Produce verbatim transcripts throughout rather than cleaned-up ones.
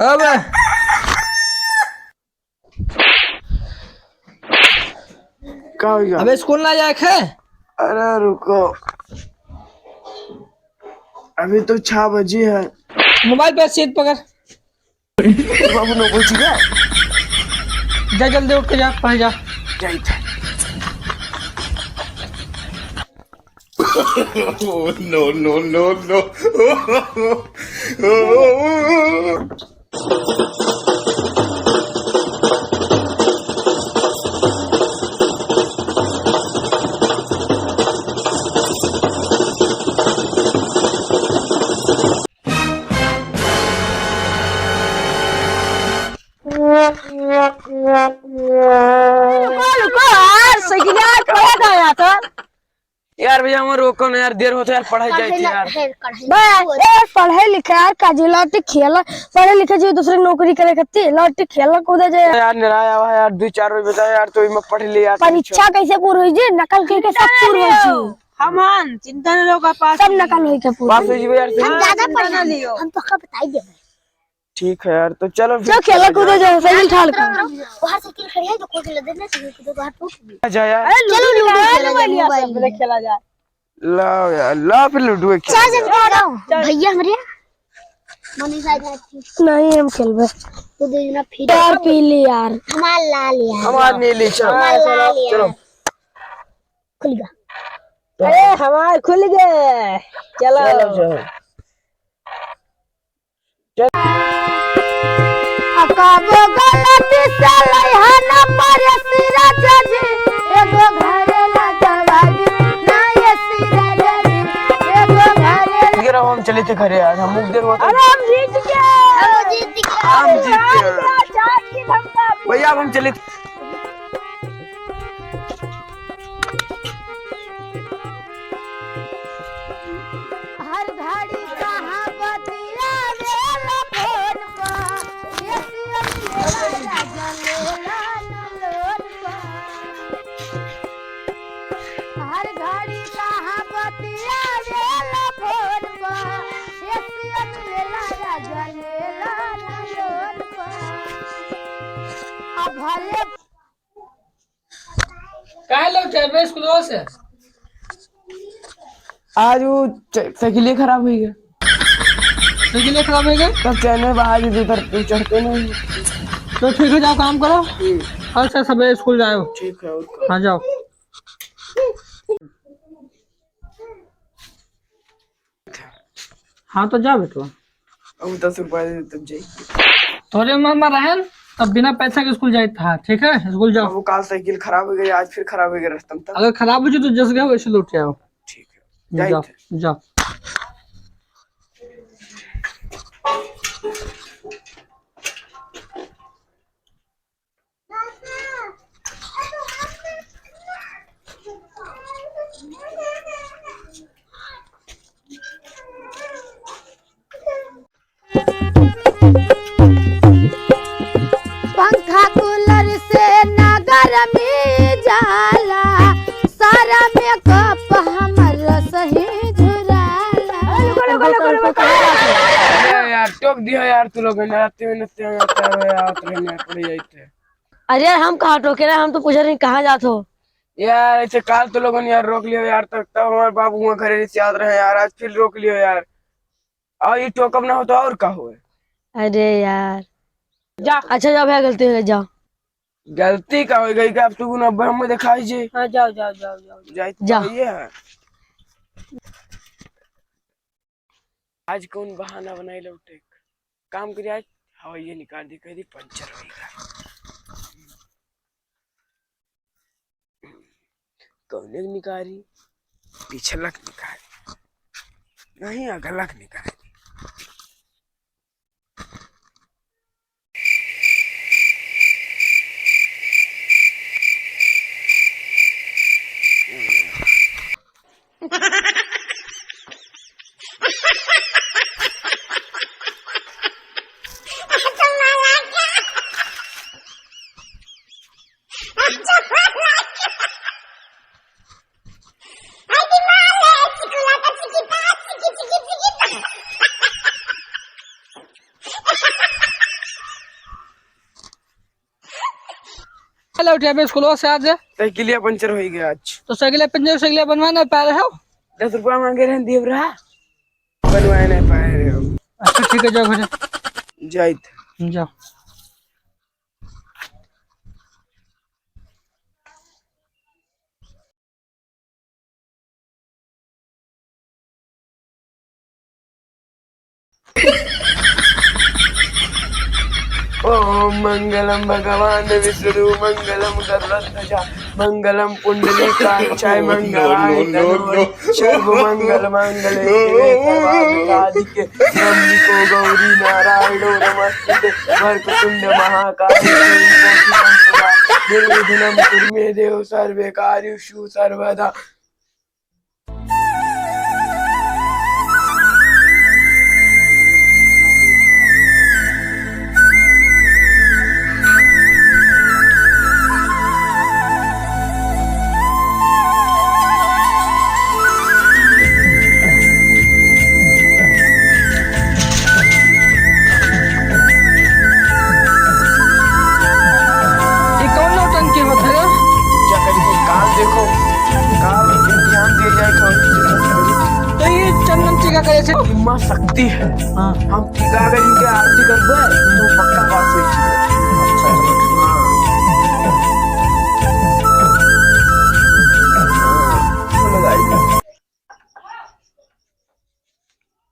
अबे। का हो गया? अबे स्कूल ना जाए खे? अरे रुको, अभी तो छह बजे है। मोबाइल पे सीट पकड़। बाबू नौ बज गया। जा जल्दी उठ के जा, पढ़े जा। जाइत है। No, no, no, no। रुको, रुको यार, साइकिल यार, खड़ा था यार, तो। यार भैया, हमर रोको ना यार, देर होत है यार, पढ़ाई जाइत है यार। बे, ए, पढ़े लिखे यार, का जी लौट खेला, पढ़े लिखे जी दूसरे नौकरी करे खातिर, लौट खेला कूदा जाए। यार, निराय आवा है यार, दो चार रुपये बचा यार, तो इमे पढ़ ले यार, परीक्षा कैसे पूरी हुई जी? नकल के, के सब पूरी हुई जी। हम हन, चिंता न लो, का पास सब होई। नकल होई के पूरी। पास हो जी यार, हम ज्यादा चिंता पढ़े ना लियो। हम पक्का बताई देबे। ठीक है यार, तो चलो फिर चलो, खेला कूदो, जाओ, साइकिल ठाल कर। बाहर साइकिल खड़ी है, तो खोल के ले देना, साइकिल कूदो, बाहर टूट गई। अच्छा यार। अरे, चलो, लूडो लूडो खेला जाए, मोबाइल में। खेला जाए। लाओ यार, लाओ फिर लूडो खेला चार जन जाए। का रहो? चल। भैया हमरे। मनीष भाई जाती। नहीं, हम खेलबे। तो दो जना फिर। यार, पी ली यार। हमार लाल यार। हमार नीली, चलो। हमार लाल यार। चलो। खुल गया। अरे, हमार खुल गए। चलो। चलो, चलो। अकाबो गलती से लइहा न परेसी राजा जी, एगो घरे ला दवाई ना एसी राजा जी, एगो घरे ला ये रहो, हम चले थे घरे आज, हम मुख देर होता। अरे हम जीत गए। हम जीत गए। हम जीत गए। भैया, अब हम चले थे। हर घड़ी कहाँ बतियावेला फोन पर, ये सुअर मेरा राजा लेला न लोन पर। हर घड़ी कहाँ बतियावेला फोन पर, ये सुअर मेरा राजा लेला न लोन पर। अब भले काहे लोग चलबे स्कूल से? आज वो च-, साइकिल खराब हुई है। साइकिल खराब हुई है? तब चैनल बाहर ही उधर चढ़ते नहीं। तो ठीक है, जाओ काम करो। हम्म। कल से सबेरे स्कूल जाओ। ठीक है, ओके। हाँ, जाओ। हाँ, तो जा बेटवा। अब दस रुपया दे, तब जाई। तोरे मामा रहन, तब बिना पैसा के स्कूल जाइत था, ठीक है? स्कूल जाओ। अब वो काल साइकिल खराब हो गई, आज फिर खराब हो गई रास्ता में तब। अगर खराब हो जाए तो जस गए वैसे लौट आओ। ठीक है। जाओ, जाओ। पंखा कूलर से ना गरमी जाला, सारा मेकअप हमर सही झुराला। अरे यार, टोक दिया यार तू लोग, रात में नत्ते में यार, यार, पड़ जाते। अरे यार, हम कहाँ टोके रहे, हम तो पूछे रहे कहाँ जात हो। यार, ऐसे काल तो लोगन यार रोक लियो यार, तब, तब हमारे बाबू हुआ घरे से याद रहे यार, आज फिर रोक लियो यार। और ये टोकब ना हो तो और का होए? अरे यार। जा। अच्छा, जाओ भैया, गलती हो गई, जाओ। गलती का हो गई का? अब तू ना, अब हमें दिखाई जे। हाँ, जाओ, जाओ, जाओ, जाओ। जाए तो जा। ये है। आज कौन बहाना बनाई लौटे? काम करी आज, हवाइये निकाल दी, कह दी पंचर होइगा। कौने के निकारी? पिछलक निकारी। नहीं, अगलक निकारी। ला उठे, अबे स्कूल से आज। साइकिलिया पंचर होइ गया आज। तो साइकिलिया पंचर, साइकिलिया बनवा ना पा रहे हो? दस रुपया मांगे रहे, देव रहा, बनवाए नहीं पाए रहे हो। अच्छा, ठीक है, जाओ घर। जाइत। जाओ। ओम मंगलम भगवान विष्णु मंगलम गरुड़ध्वजा मंगलम पुंडलीकाक्षाय मंगलाय तनोहरि सर्व मंगल मांगल्ये शिवे सर्वार्थ साधिके शरण्ये त्र्यंबके गौरी नारायणी नमोस्तुते वक्रतुंड महाकाय निर्विघ्नं कुरु मे देव सर्वे कार्येषु सर्वदा। ये कौन नौटंकी होत है? क्या करिए, काल देखो, काल ध्यान दिया जाए तो। तो ये चंदन टीका करे से? माँ शक्ति है। हाँ। हम टीका अगर इनके आरती कर दे, तो पक्का पास हो जाए। अच्छा, चलो, ठीक। हाँ। हाँ, चलो, गाड़ी।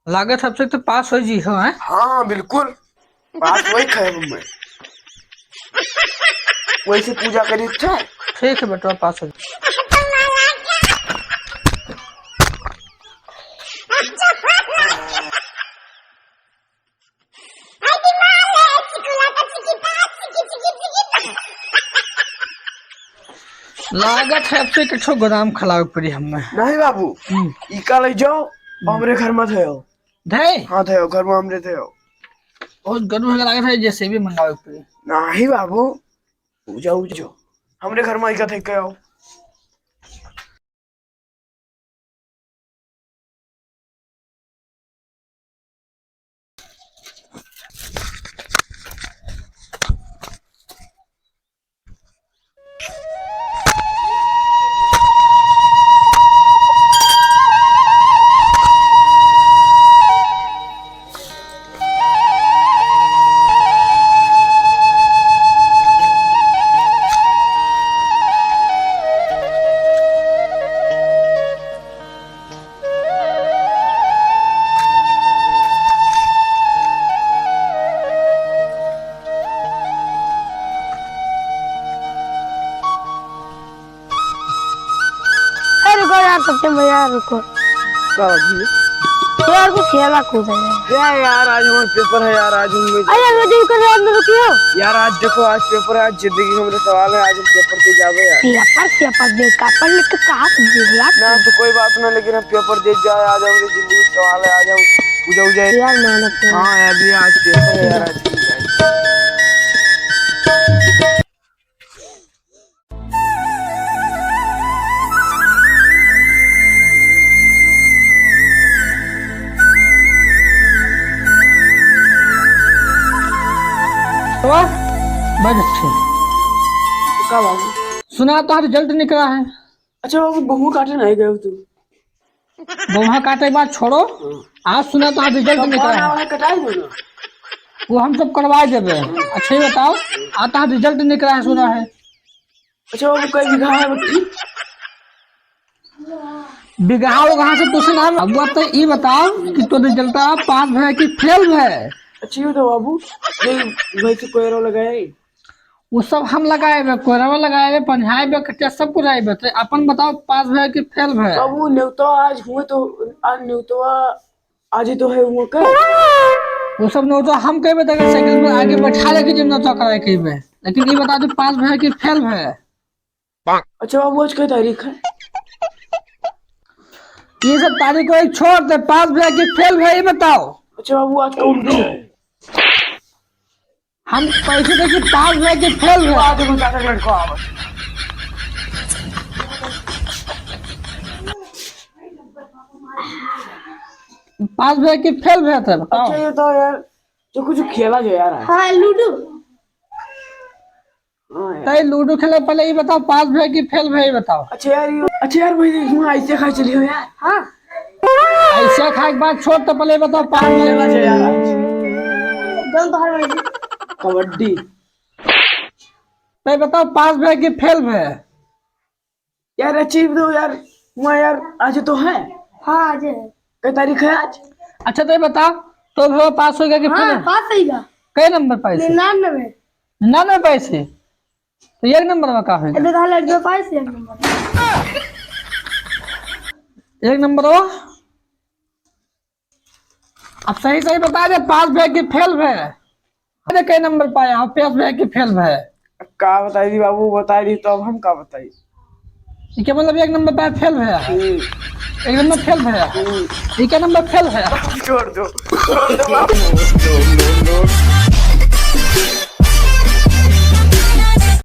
लागत है अब से तो पास हो जी हो, हैं? हाँ, बिल्कुल। पास वही खाए हूँ मैं। वैसे पूजा करी थे। ठीक है बेटवा, पास हो जी। लागत है अब से कुछो गोदाम खलावे पड़ी हमें। नहीं बाबू, हम्म। ई का ले जाओ, हम्म। हमरे घर में धयो। धे? हाँ, धयो, घर में हमरे धयो। बहुत गरम है, लागत है, जैसे भी मंगावे पड़ी। नहीं बाबू, पूजा उजो। हमरे घर में इका थे कहो। अरे रुको यार, सबसे मजा, रुको। का बात है? यार, कुछ खेला कूदा यार। क्या यार, आज हमारा पेपर है यार, आज हम अरे, वो जो कर रहे हैं, अंदर रुकियो। यार, आज देखो, आज पेपर है, आज जिंदगी का हमारा सवाल है, आज हम पेपर दे जावे यार। पेपर, पेपर दे का, पढ़ लिख के कहाँ से दे यार? ना, तो कोई बात ना, लेकिन हम पेपर दे जाए, आज हमारी जिंदगी का सवाल है, आज हम पूजा उजा। यार, मेहनत करो। हाँ यार, ये आज पेपर है यार, आज। वाह, बस ठीक। का बाबू? सुना, तो रिजल्ट निकला है। अच्छा बाबू, गेहूं काटे नहीं गए तू? गेहूं काटे के बाद छोड़ो, हाँ। आज सुना, तो रिजल्ट निकला है। कटाई दो ना। वो हम सब करवा देबे। हाँ। अच्छा, ये बताओ, आज तो रिजल्ट निकला है, सुना है। अच्छा बाबू, कई बीघा है बच्ची? बिगहा उगहा से पूछे ना। अब बात तो ई बताओ कि तोर रिजल्ट पास भए कि फेल भए? अच्छा ये बताओ बाबू, ये भाई से कोयरो लगाए? वो सब हम लगाए बे, कोयरवा लगाए बे, पंझाए बे, कटिया सब कुछ आए बे। तो अपन बताओ, पास भए कि फेल भए? बाबू, नेवता आज हुए तो, आज नेवता आज ही तो है हुआ का? वो सब नेवता हम कहबे, तो साइकिल पर आगे बैठा लेके जब नेवता कराए कहबे। लेकिन ये बता दो, पास भए कि फेल भए? अच्छा बाबू, आज क्या तारीख है? ये सब तारीख को एक छोड़ दे, पास भए कि फेल भए, ये बताओ। अच्छा बाबू, आज कौन दिन है? हम पैसे दे कि पास भए कि फेल भए। आ देखो, चाचा लड़का आवा। पास भए कि फेल भए, तो बताओ। अच्छा, ये तो यार, जो कुछ खेला जो यार आज। हाँ, लूडो। हाँ यार। तै लूडो खेले, पहले ई बताओ, पास भए कि फेल भए, ई बताओ। अच्छा यार, ये, अच्छा यार, भाई, वहाँ ऐसे खाए चली हो यार। हाँ। ऐसे खाए के बाद छोड़, तो पहले ई बताओ, पास भए। खेलना चाहिए यार आज। जौन तोहार मर्जी। कबड्डी। तै बताओ, पास भए कि फेल भए? यार, अच्छी दो यार, वहाँ यार, आज तो है। हाँ, आज है। कै तारीख है आज? अच्छा, तै बता, तो भए पास होइगा कि फेल हाँ, होइगा? पास होइगा। कै नंबर पाइसे? निन्यानवे। निन्यानवे पाइसे? तो एक नंबर में का होइगा? अबे, तो लड़के पाइसे एक नंबर। एक नंबर हो? अब सही सही बता दे, पास भए कि फेल भए? अरे, कै नंबर पाया हो, पास भए कि फेल भए? का बताई दी बाबू, बताई दी तो अब हम का बताई? ई के मतलब एक नंबर पाया, फेल भए? हम्म। एक नंबर फेल भए? हम्म। ई के नंबर फेल भए? छोड़ दो, छोड़ दो बाबू।